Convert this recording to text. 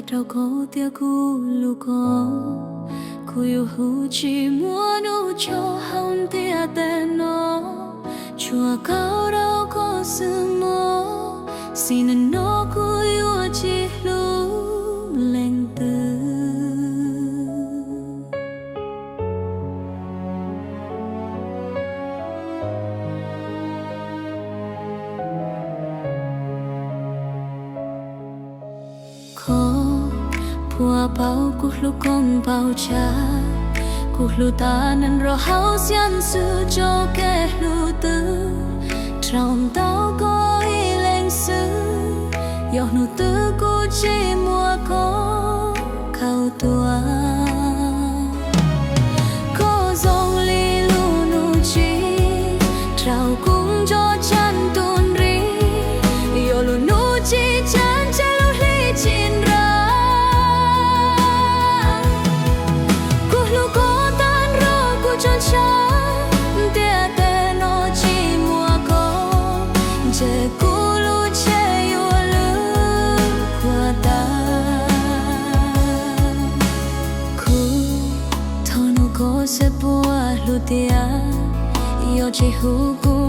Rau koj tias kuv hlub koj, kuv yuav hu tsis muaj nub tso hauv ntiaj teb no. Tsuas koj rau koj xwb mog, xij neej no kuv yuav tsis hlub leej twg. Koj puas paub kuv hlub koj npaum cas? Kuv hlub tas neeg rau hauv xya xwb tso kev hlub twg. Rau ntau koj ib leeg xwb, yog hnub twg kuv tsis muaj koj khaws tuaj. Koj zoo li lub nub tsib rau kuv ntso tshaj tus nrig. Yog lub nub tsis tshaj ntshe lub hli tsis nra. Kuv hlub koj tag nrho kuv tso ntshai, ntiaj teb no tsis muaj koj, ntshe kuv lub tsheb yuav lwj khuav tas. Kuv thov nug koj seb puas hlub tiag, yog tsis hlub kuv